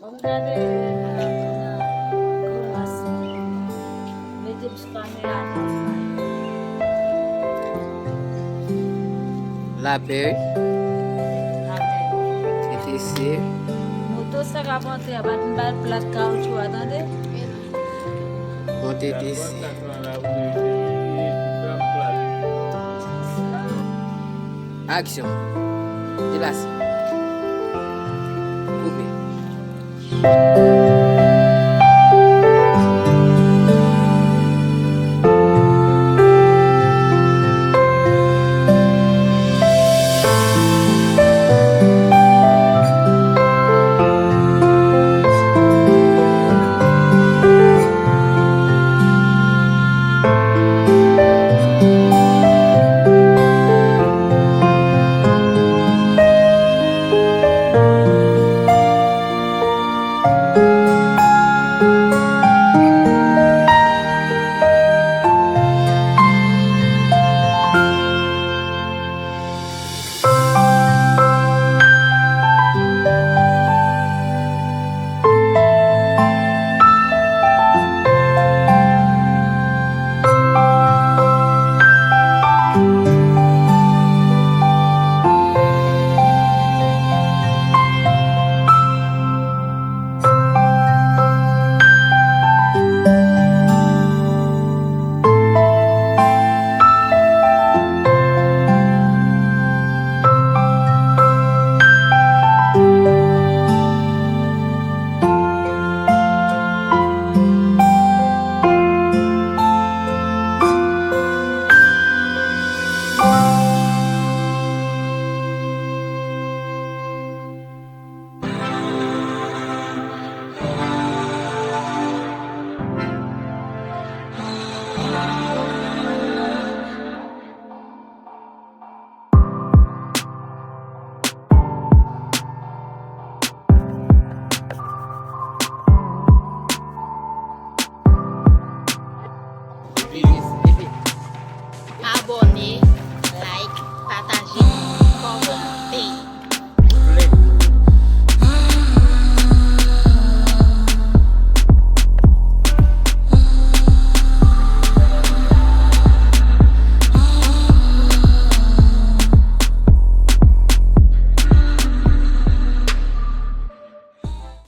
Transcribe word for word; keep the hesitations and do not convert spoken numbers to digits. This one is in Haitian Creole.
Gade, nan, nan, nan, kòman se mete m sou kamera nan. Lapè, wi. Lapè. T T C. Moto sa k ap antre a, pa t m ba l plak kawoutchou a, tande? Bon, T T C. Aksyon. Delase. Koupe. Abòne, like, pataje, kòmante.